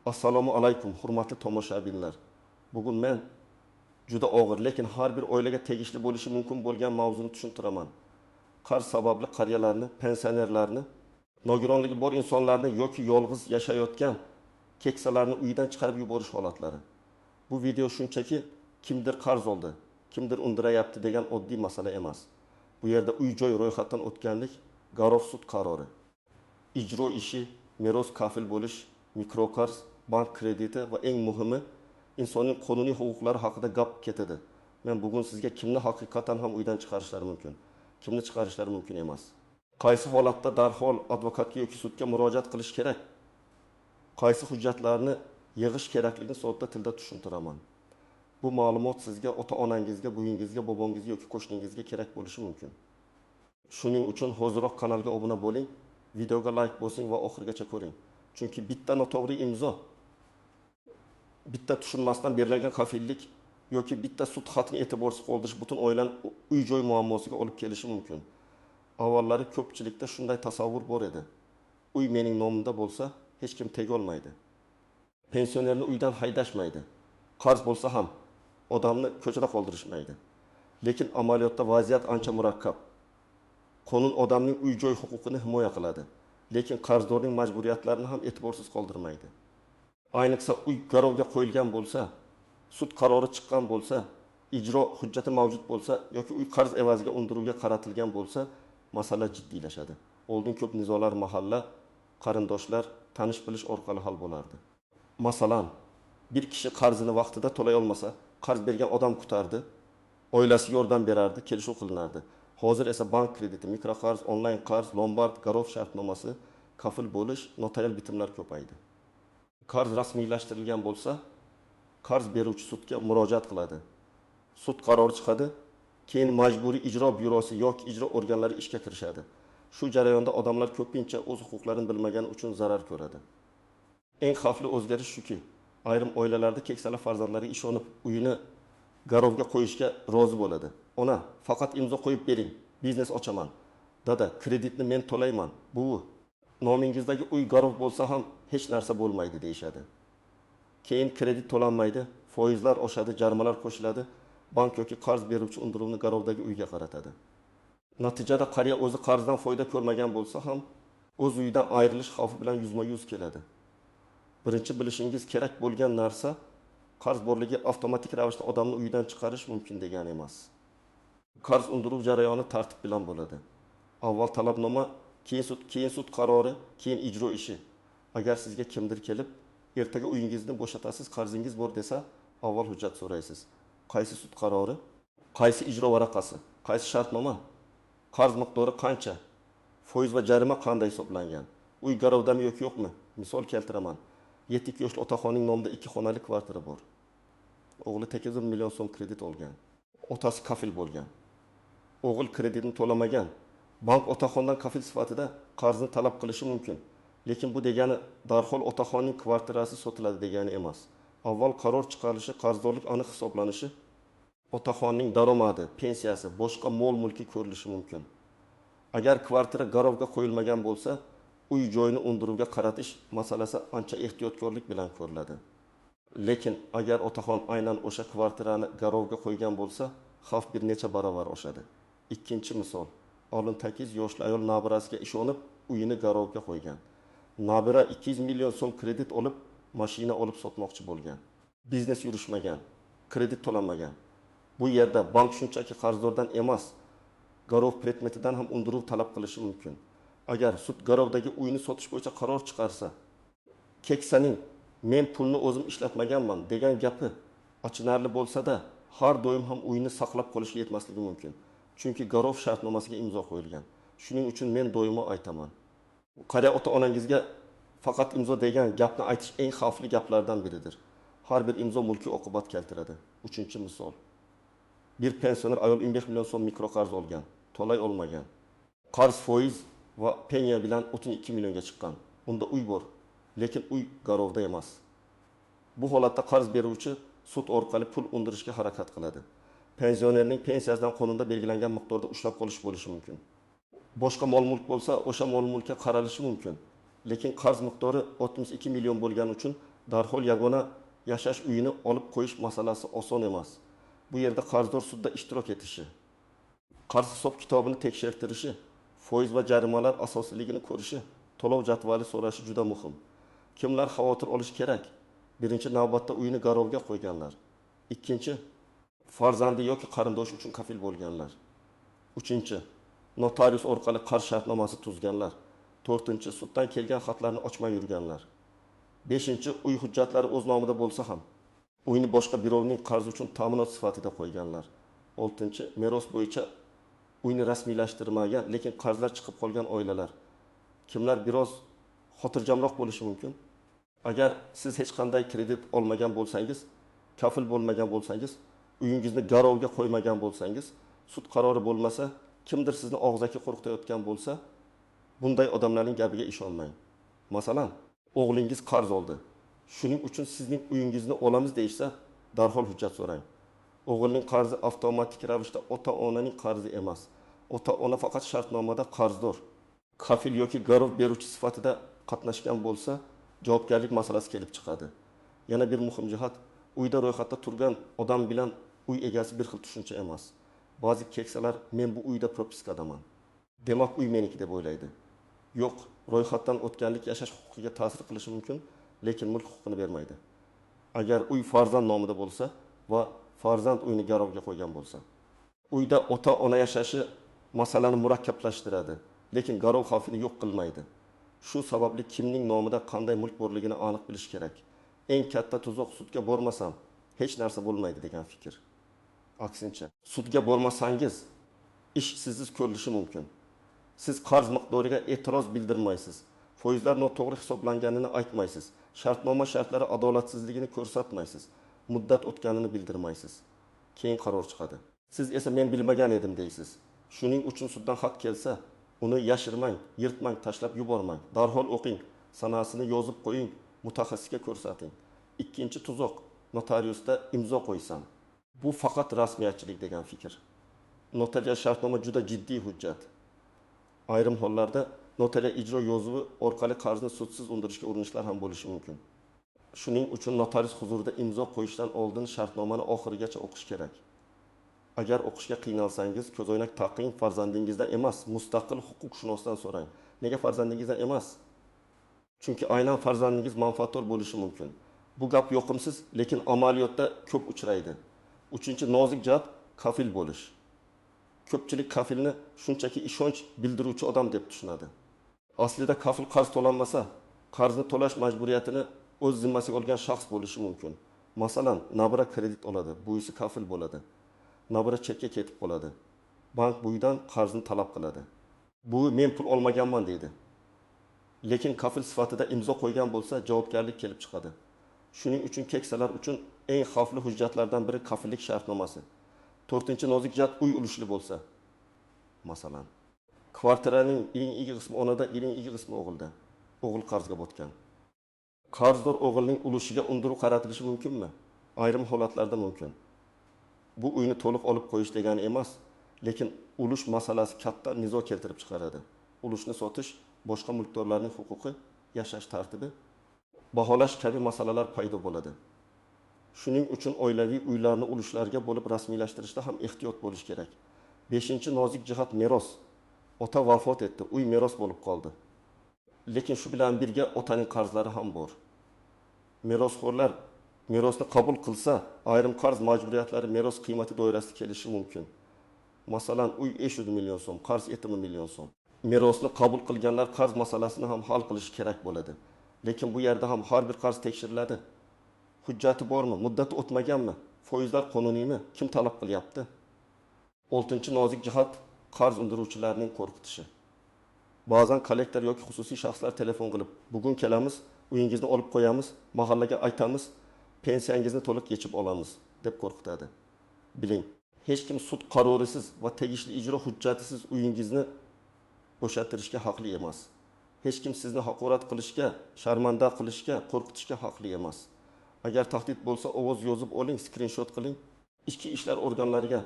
Assalomu alaykum, hurmatli tomoshabinlar. Bugun men juda og'ir, lekin har bir oilaga tegishli bo'lishi mumkin bo'lgan mavzuni tushuntiraman. Qarz sababli qariyalarni, pensionerlarni, nogironligi bor insonlarni yoki yolg'iz yashayotgan keksalarni uyidan chiqarib yuborish holatlari. Bu video shunchaki kimdir qarz oldi, kimdir undirayapti degan oddiy masala emas. Bu yerda uy-joy ro'yxatdan o'tganlik, garov sud qarori, ijro ishi, meros kafil bo'lish, mikroqarz, bank krediti va eng muhimi insonning qonuniy huquqlari haqida gap ketadi. Men bugun sizga kimni haqiqatan ham uydan chiqarishlari mumkin, kimni chiqarishlari mumkin emas. Qaysi holatda darhol advokatga yoki sudga murojaat qilish kerak? Qaysi hujjatlarni yig'ish kerakligini sodda tilda tushuntiraman. Bu ma'lumot sizga, ota-onangizga, buvingizga, bobongizga yoki qo'shningizga kerak bo'lishi mumkin. Shuning uchun hoziroq kanalga obuna bo'ling, videoga like bosing va oxirigacha ko'ring. Chunki bitta noto'g'ri imzo, bitta tushunmasdan berilgan kafillik yoki bitta sud xatini e'tiborsiz qoldirish butun oilani uy-joy muammosiga olib kelishi mumkin. Avvallari ko'pchilikda shunday tasavvur bor edi. Uy mening nomimda bo'lsa, hech kim tega olmaydi. Pensionerni uydan haydashmaydi. Qarz bo'lsa ham odamni ko'chada qoldirishmaydi. Lekin amaliyotda vaziyat ancha murakkab. Qonun odamning uy-joy huquqini himoya qiladi, lekin qarzdorning majburiyatlarini ham e'tiborsiz qoldirmaydi. Ayniqsa uy garovga qo'yilgan bo'lsa, sud qarori chiqqan bo'lsa, ijro hujjati mavjud bo'lsa yoki uy qarz evaziga undiruvga qaratilgan bo'lsa, masala jiddiylashadi. Oldin ko'p nizolar mahalla, qarindoshlar, tanish bilish orqali hal bo'lardi. Masalan, bir kishi qarzini vaqtida to'lay olmasa, qarz bergan odam kutardi, oilasi yordam berardi, kelishuv qilinardi. Hozir esa bank krediti, mikroqarz, onlayn qarz, lombard, garov shartnomasi, kafil bo'lish, notarial bitimlar ko'paydi. Qarz rasmiylashtirilgan bo'lsa, qarz beruvchi sudga murojaat qiladi. Sud qarori chiqadi, keyin majburiy ijro byurosi yoki ijro organlari ishga kirishadi. Shu jarayonda odamlar ko'pincha o'z huquqlarini bilmagani uchun zarar ko'radi. Eng xavfli o'zgarish shuki, ayrim oilalarda keksalar farzandlariga ishonib uyini garovga qo'yishga rozi bo'ladi. Ona, faqat imzo qo'yib bering, biznes ochaman. Dada, kreditni men to'layman. Buvi, nomingizdagi uy garov bo'lsa ham hech narsa bo'lmaydi deyishadi. Keyin kredit to'lanmaydi, foizlar oshadi, jarimalar qo'shiladi, bank yoki qarz beruvchi undiruvni garovdagi uyga qaratadi. Natijada qariya o'zi qarzdan foyda ko'rmagan bo'lsa ham o'z uyidan ayrilish xavfi bilan yuzma-yuz keladi. Birinchi bilishingiz kerak bo'lgan narsa, qarz borligi avtomatik ravishda odamni uyidan chiqarish mumkin degani emas. Qarz undiruv jarayoni tartib bilan bo'ladi. Avval talabnoma, keyin sud qarori, keyin ijro ishi. Agar sizga kimdir kelib, ertaga uyingizni bo'shatasiz, qarzingiz bor desa, avval hujjat so'raysiz. Qaysi sud qarori, qaysi ijro varaqasi, qaysi shartnoma, qarz miqdori qancha, foiz va jarima qanday hisoblangan, uy garovdami yoki yo'qmi? Misol keltiraman. 72 yoshli otaxonning nomida 2 xonali kvartira bor. O'g'li 8 million so'm kredit olgan. Otasi kafil bo'lgan. O'g'il kreditni to'lamagan. Bank otaxondan kafil sifatida qarzni talab qilishi mumkin. Lekin bu degani darhol otaxonning kvartirasi sotiladi degani emas. Avval qaror chiqarilishi, qarzdorlik aniq hisoblanishi, otaxonning daromadi, pensiyasi, boshqa mol-mulki ko'rilishi mumkin. Agar kvartira garovga qo'yilmagan bo'lsa, uy joyini undiruvga qaratish masalasi ancha ehtiyotkorlik bilan ko'riladi. Lekin agar otaxon aynan o'sha kvartirani garovga qo'ygan bo'lsa, xavf bir necha barobar oshadi. Ikkinchi misol, 68 yoshli ayol nabirasiga ishonib uyini garovga qo'ygan. Nabira 200 million so'm kredit olib, mashina olib sotmoqchi bo'lgan. Biznes yurishmagan, kredit to'lanmagan. Bu yerda bank shunchaki qarzdordan emas, garov predmetidan ham undiruv talab qilishi mumkin. Agar sud garovdagi uyni sotish bo'yicha qaror chiqarsa, keksaning men pulni o'zim ishlatmaganman degan gapi achinarli bo'lsa-da, har doim ham uyni saqlab qolishga yetmasligi mumkin. Chunki garov shartnomasiga imzo qo'yilgan. Shuning uchun men doimo aytaman. Qariya ota-onangizga faqat imzo degan gapni aytish eng xavfli gaplardan biridir. Har bir imzo mulkiy oqibat keltiradi. Uchinchi misol. Bir pensioner ayol 15 million so'm mikroqarz olgan, to'lay olmagan. Qarz foiz va penya bilan 32 millionga chiqqan. Unda uy bor, lekin uy garovda emas. Bu holatda qarz beruvchi sud orqali pul undirishga harakat qiladi. Pensionerning pensiyasidan qonunda belgilangan miqdorda ushlab qolish bo'lishi mumkin. Boshqa mol-mulk bo'lsa, o'sha mol-mulkka qaralishi mumkin. Lekin qarz miqdori 62 million bo'lgani uchun Darhol yagona yashash uyini olib qo'yish masalasi oson emas. Bu yerda qarzdor sudda ishtirok etishi, qarz hisob-kitobini tekshirtirishi, foiz va jarimalar asosliligini ko'rishi, to'lov jadvali so'rashi juda muhim. Kimlar xavotir olishi kerak? Birinchi navbatda uyini garovga qo'yganlar. Ikkinchi, farzandi yoki qarindoshi uchun kafil bo'lganlar. Uchinchi, notarius orqali qarz shartnomasi tuzganlar. To'rtinchi, suddan kelgan xatlarni ochmay yurganlar. Beshinchi, uy hujjatlari o'z nomida bo'lsa ham uyni boshqa birovning qarzi uchun ta'minot sifatida qo'yganlar. Oltinchi, meros bo'yicha uyni rasmiylashtirmagan, lekin qarzlar chiqib qolgan oilalar. Kimlar biroz xotirjamroq bo'lishi mumkin? Agar siz hech qanday kredit olmagan bo'lsangiz, kafil bo'lmagan bo'lsangiz, uyingizni garovga qo'ymagan bo'lsangiz, sud qarori bo'lmasa, kimdir sizni og'zaki qo'rqitayotgan bo'lsa, bunday odamlarning gapiga ishonmang. Masalan, o'g'lingiz qarz oldi. Shuning uchun sizning uyingizni olamiz deyishsa, darhol hujjat so'rang. O'g'ilning qarzi avtomatik ravishda ota-onaning qarzi emas. Ota-ona faqat shartnomada qarzdor, kafil yoki garov beruvchi sifatida qatnashgan bo'lsa, javobgarlik masalasi kelib chiqadi. Yana bir muhim jihat, uyda ro'yxatda turgan odam bilan uy egasi bir xil tushuncha emas. Ba'zi keksalar men bu uyda propiskadaman, demak uy meniki deb o'ylaydi. Yo'q, ro'yxatdan o'tganlik yashash huquqiga ta'sir qilishi mumkin, lekin mulk huquqini bermaydi. Agar uy farzand nomida bo'lsa va farzand uyni garovga qo'ygan bo'lsa, uyda ota-ona yashashi masalani murakkablashtiradi, lekin garov xavfini yo'q qilmaydi. Shu sababli kimning nomida qanday mulk borligini aniq bilish kerak. Eng katta tuzoq sudga bormasam hech narsa bo'lmaydi degan fikr. Aksincha, sudga bormasangiz ish sizsiz ko'rilishi mumkin. Siz qarz miqdoriga e'tiroz bildirmaysiz, foizlar noto'g'ri hisoblanganini aytmaysiz, shartnoma shartlari adolatsizligini ko'rsatmaysiz, muddat o'tganini bildirmaysiz. Keyin qaror chiqadi. Siz esa men bilmagan edim deysiz. Shuning uchun suddan xat kelsa, uni yashirmang, yirtmang, tashlab yubormang. Darhol o'qing, sanasini yozib qo'ying, mutaxassisga ko'rsating. Ikkinchi tuzoq, notariusda imzo qo'ysam. Bu faqat rasmiyatchilik degan fikr. Notarial shartnoma juda jiddiy hujjat. Ayrim hollarda notarial ijro yozuvi orqali qarzni sudsiz undirishga urinishlar ham bo'lishi mumkin. Shuning uchun notarius huzurida imzo qo'yishdan oldin shartnomani oxirigacha o'qish kerak. Agar o'qishga qiynalsangiz, ko'zoynak taqing, farzandingizdan emas, mustaqil huquqshunosdan so'rang. Nega farzandingizdan emas? Chunki aynan farzandingiz manfaatdor bo'lishi mumkin. Bu gap yoqimsiz, lekin amaliyotda ko'p uchraydi. Uchinchi nozik jihat kafil bo'lish. Ko'pchilik kafilni shunchaki ishonch bildiruvchi odam deb tushunadi. Aslida kafil qarz to'lanmasa, qarzni to'lash majburiyatini o'z zimmasiga olgan shaxs bo'lishi mumkin. Masalan, nabira kredit oladi, buvisi kafil bo'ladi. Nabira chetga ketib qoladi. Bank buvidan qarzni talab qiladi. Buvi men pul olmaganman deydi. Lekin kafil sifatida imzo qo'ygan bo'lsa, javobgarlik kelib chiqadi. Shuning uchun keksalar uchun eng xavfli hujjatlardan biri kafillik shartnomasi. To'rtinchi nozik jihat, uy ulushli bo'lsa. Masalan, kvartiraning eng igi qismi onada, eng igi qismi o'g'ilda. O'g'il qarzga botgan. Qarzdor o'g'ilning ulushiga undiruv qaratilishi mumkinmi? Ayrim holatlarda mumkin. Bu uyni to'liq olib qo'yish degani emas, lekin ulush masalasi katta nizo keltirib chiqaradi. Ulushni sotish, boshqa mulkdorlarning huquqi, yashash tartibi, baholash kabi masalalar paydo bo'ladi. Shuning uchun oilaviy uylarni ulushlarga bo'lib rasmiylashtirishda ham ehtiyot bo'lish kerak. Beshinchi nozik jihat meros. Ota vafot etdi, uy meros bo'lib qoldi. Lekin shu bilan birga otaning qarzlari ham bor. Merosxo'rlar merosni qabul qilsa, ayrim qarz majburiyatlari meros qiymati doirasida kelishi mumkin. Masalan, uy 500 million so'm, qarz 7 million so'm. Merosni qabul qilganlar qarz masalasini ham hal qilishi kerak bo'ladi. Lekin bu yerda ham har bir qarz tekshiriladi. Hujjati bormi, muddati o'tmaganmi, foizlar qonuniymi, kim talab qilyapti? Oltinchi nozik jihat qarz undiruvchilarning qo'rqitishi. Ba'zan kollektor yoki xususiy shaxslar telefon qilib, bugun kelamiz, uyingizni olib qo'yamiz, mahallaga aytamiz, pensiyangizni to'liq yechib olamiz deb qo'rqitadi. Biling, hech kim sud qarorisiz va tegishli ijro hujjatisiz uyingizni bo'shattirishga haqli emas. Hech kim sizni haqorat qilishga, sharmanda qilishga, qo'rqitishga haqli emas. Agar tahdid bo'lsa, ovoz yozib oling, skrinshot qiling. Ichki ishlar organlariga,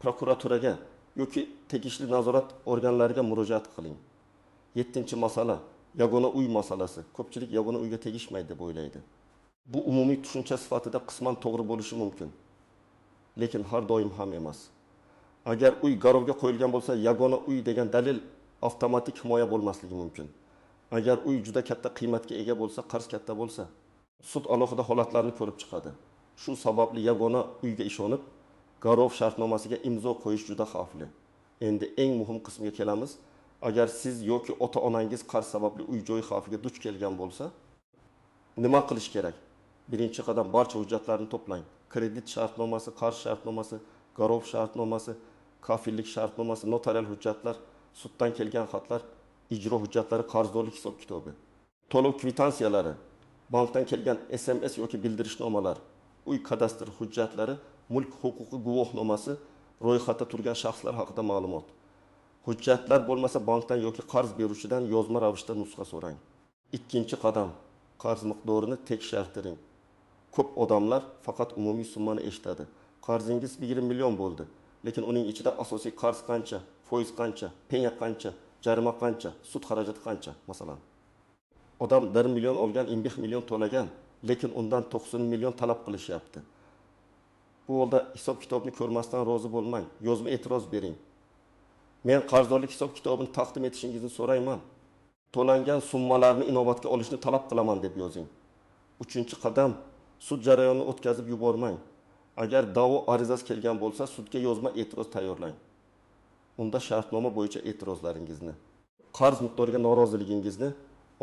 prokuraturaga yoki tegishli nazorat organlariga murojaat qiling. 7-masala, yagona uy masalasi. Ko'pchilik yagona uyga tegishmaydi deb o'ylaydi. Bu umumiy tushuncha sifatida qisman to'g'ri bo'lishi mumkin, lekin har doim ham emas. Agar uy garovga qo'yilgan bo'lsa, yagona uy degan dalil avtomatik himoya bo'lmasligi mumkin. Agar uy juda katta qiymatga ega bo'lsa, qarz katta bo'lsa, sud alohida holatlarni ko'rib chiqadi. Shu sababli yagona uyga ishonib, garov shartnomasiga imzo qo'yish juda xavfli. Endi eng muhim qismiga kelamiz. Agar siz yoki ota-onangiz qarz sababli uy-joy xavfiga duch kelgan bo'lsa, nima qilish kerak? Birinchi qadam, barcha hujjatlarni to'plang. Kredit shartnomasi, qarz shartnomasi, garov shartnomasi, kafillik shartnomasi, notarial hujjatlar, suddan kelgan xatlar, ijro hujjatlari, qarzdorlik hisob kitobi, to'lov kvitansiyalari, bankdan kelgan SMS yoki bildirishnomalar, uy kadastr hujjatlari, mulk huquqi guvohnomasi, ro'yxatda turgan shaxslar haqida ma'lumot. Hujjatlar bo'lmasa, bankdan yoki qarz beruvchidan yozma ravishda nusxa so'rang. Ikkinchi qadam, qarz miqdorini tekshirtiring. Ko'p odamlar faqat umumiy summani eshitadi. Qarzingiz 20 million bo'ldi, lekin uning ichida asosiy qarz qancha, foiz qancha, penya qancha, jarima qancha, sud xarajati qancha, masalan. Odam 1 million olgan, 25 million to'lagan, lekin undan 90 million talab qilishyapti. Bu holda hisob kitobni ko'rmasdan rozi bo'lmang, yozma e'tiroz bering. Men qarzdorlik hisob kitobini taqdim etishingizni so'rayman. To'langan summalarni inobatga olishni talab qilaman deb yozing. Uchinchi qadam, sud jarayonini o'tkazib yubormang. Agar da'vo arizasi kelgan bo'lsa, sudga yozma e'tiroz tayyorlang. Unda shartnoma bo'yicha e'tirozlaringizni, qarz miqdoriga noroziligingizni,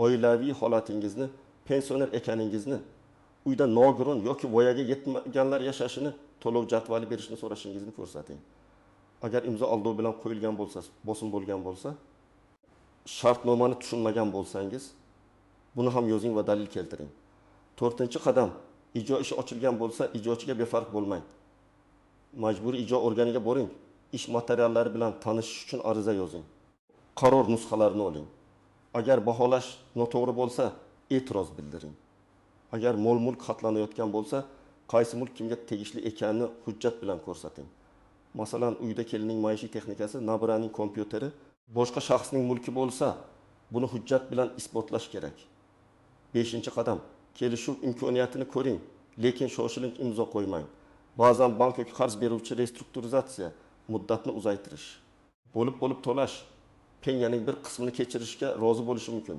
oilaviy holatingizni, pensioner ekaningizni, uyda nogiron yoki voyaga yetmaganlar yashashini, to'lov jadvali berishni so'rashingizni ko'rsating. Agar imzo aldov bilan qo'yilgan bo'lsa, bosim bo'lgan bo'lsa, shartnomani tushunmagan bo'lsangiz, buni ham yozing va dalil keltiring. To'rtinchi qadam, ijro ishi ochilgan bo'lsa, ijrochiga befarq bo'lmang. Majburiy ijro organiga boring, ish materiallari bilan tanishish uchun ariza yozing. Qaror nusxalarini oling. Agar baholash noto'g'ri bo'lsa, e'tiroz bildiring. Agar mol-mulk xatlanayotgan bo'lsa, qaysi mulk kimga tegishli ekanini hujjat bilan ko'rsating. Masalan, uyda kelinning maishiy texnikasi, nabiraning kompyuteri boshqa shaxsning mulki bo'lsa, buni hujjat bilan isbotlash kerak. Beshinchi qadam, kelishuv imkoniyatini ko'ring, lekin shoshilinch imzo qo'ymang. Ba'zan bank yoki qarz beruvchi restrukturizatsiya, muddatni uzaytirish, bo'lib-bo'lib to'lash, penyaning bir qismini kechirishga rozi bo'lishi mumkin.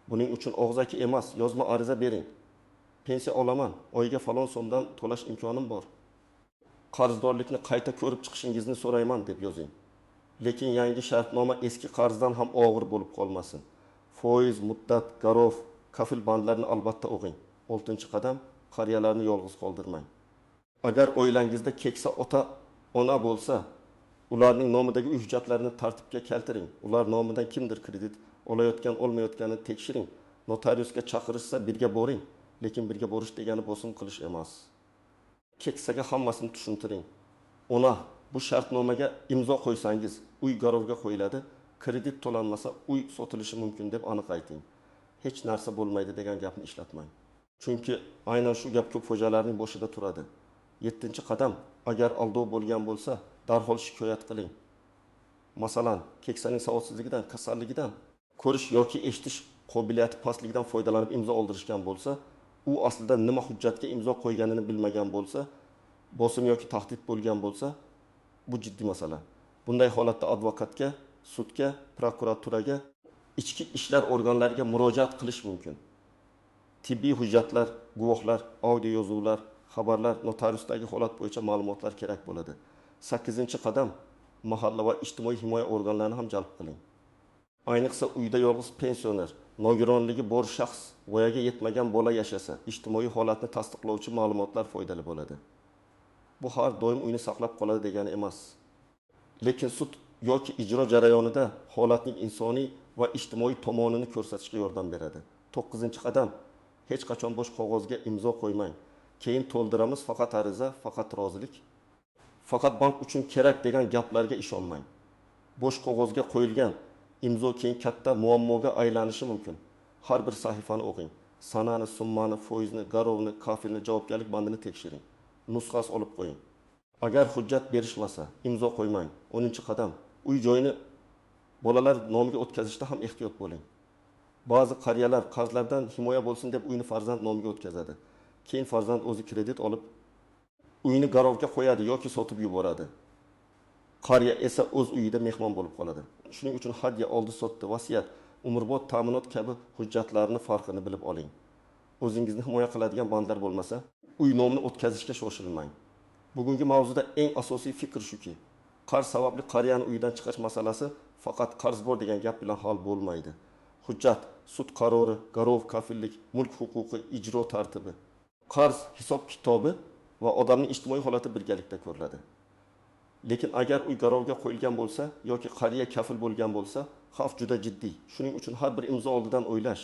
Buning uchun og'zaki emas, yozma ariza bering. Pensiya olaman, oyiga falon so'mdan to'lash imkonim bor. Qarzdorlikni qayta ko'rib chiqishingizni so'rayman deb yozing. Lekin yangi shartnoma eski qarzdan ham og'ir bo'lib qolmasin. Foiz, muddat, garov, kafil bandlarini albatta o'qing. Oltinchi qadam, qariyalarni yolg'iz qoldirmang. Agar oilangizda keksa ota, ona bo'lsa, ularning nomidagi uy hujjatlarini tartibga keltiring. Ular nomidan kimdir kredit olayotgan, olmayotganini tekshiring. Notariusga chaqirishsa birga boring, lekin birga borish degani bosim qilish emas. Keksaga hammasini tushuntiring. Ona, bu shartnomaga imzo qo'ysangiz, uy garovga qo'yiladi, kredit to'lanmasa uy sotilishi mumkin deb aniq ayting. Hech narsa bo'lmaydi degan gapni ishlatmang. Chunki aynan shu gap ko'p fojialarning boshida turadi. Yettinchi qadam, agar aldov bo'lgan bo'lsa, darhol shikoyat qiling. Masalan, keksaning savodsizligidan, kasalligidan, ko'rish yoki eshitish qobiliyati pastligidan foydalanib imzo oldirishgan bo'lsa, u aslida nima hujjatga imzo qo'yganini bilmagan bo'lsa, bosim yoki tahdid bo'lgan bo'lsa, bu jiddiy masala. Bunday holatda advokatga, sudga, prokuraturaga, ichki ishlar organlariga murojaat qilish mumkin. Tibbiy hujjatlar, guvohlar, audio yozuvlar, xabarlar, notariusdagi holat bo'yicha ma'lumotlar kerak bo'ladi. 8-qadam, mahalla va ijtimoiy himoya organlarini ham jalb qiling. Ayniqsa uyda yolg'iz pensioner, nogironligi bor shaxs, voyaga yetmagan bola yashasa, ijtimoiy holatni tasdiqlovchi ma'lumotlar foydali bo'ladi. Bu har doim uyni saqlab qoladi degani emas. Lekin sud yoki ijro jarayonida holatning insoniy va ijtimoiy tomonini ko'rsatishga yordam beradi. 9-qadam, hech qachon bo'sh qog'ozga imzo qo'ymang. Keyin to'ldiramiz, faqat ariza, faqat rozilik, faqat bank uchun kerak degan gaplarga ishonmang. Bo'sh qog'ozga qo'yilgan imzo keyin katta muammoga aylanishi mumkin. Har bir sahifani o'qing. Sanani, summani, foizni, garovni, kafilni, javobgarlik bandini tekshiring. Nusxasi olib qo'ying. Agar hujjat berishmasa, imzo qo'ymang. 10-qadam, uy joyini bolalar nomiga o'tkazishda ham ehtiyot bo'ling. Ba'zi qariyalar qarzlardan himoya bo'lsin deb uyni farzand nomiga o'tkazadi. Keyin farzand o'zi kredit olib, uyni garovga qo'yadi yoki sotib yuboradi. Qariya esa o'z uyida mehmon bo'lib qoladi. Shuning uchun hadya, oldi-sotdi, vasiyat, umrbod ta'minot kabi hujjatlarni farqini bilib oling. O'zingizni himoya qiladigan bandlar bo'lmasa, uy nomini o'tkazishga shoshilmang. Bugungi mavzuda eng asosiy fikr shuki, qarz sababli qariyani uyidan chiqarish masalasi faqat qarz bor degan gap bilan hal bo'lmaydi. Hujjat, sud qarori, garov, kafillik, mulk huquqi, ijro tartibi, qarz hisob-kitobi va odamning ijtimoiy holati birgalikda ko'riladi. Lekin agar uy garovga qo'yilgan bo'lsa yoki qariya kafil bo'lgan bo'lsa, xavf juda jiddiy. Shuning uchun har bir imzo oldidan o'ylash,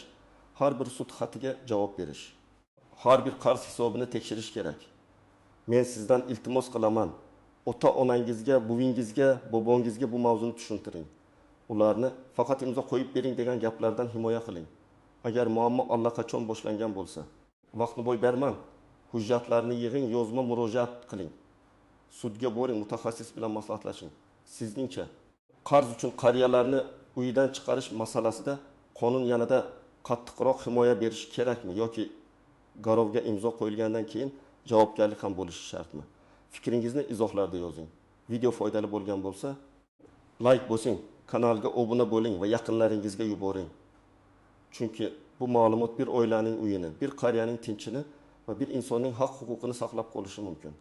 har bir sud xatiga javob berish, har bir qarz hisobini tekshirish kerak. Men sizdan iltimos qilaman, ota-onangizga, buvingizga, bobongizga bu mavzuni tushuntiring. Ularni faqat imzo qo'yib bering degan gaplardan himoya qiling. Agar muammo allaqachon boshlangan bo'lsa, vaqtni boy bermang, hujjatlarni yig'ing, yozma murojaat qiling. Sudga boring, mutaxassis bilan maslahatlashing. Sizningcha, qarz uchun qariyalarni uyidan chiqarish masalasida qonun yanada qattiqroq himoya berishi kerakmi yoki garovga imzo qo'yilgandan keyin javobgarlik ham bo'lishi shartmi? Fikringizni izohlarda yozing. Video foydali bo'lgan bo'lsa, like bosing, kanalga obuna bo'ling va yaqinlaringizga yuboring. Chunki bu ma'lumot bir oilaning uyini, bir qariyaning tinchini va bir insonning haq-huquqini saqlab qolishi mumkin.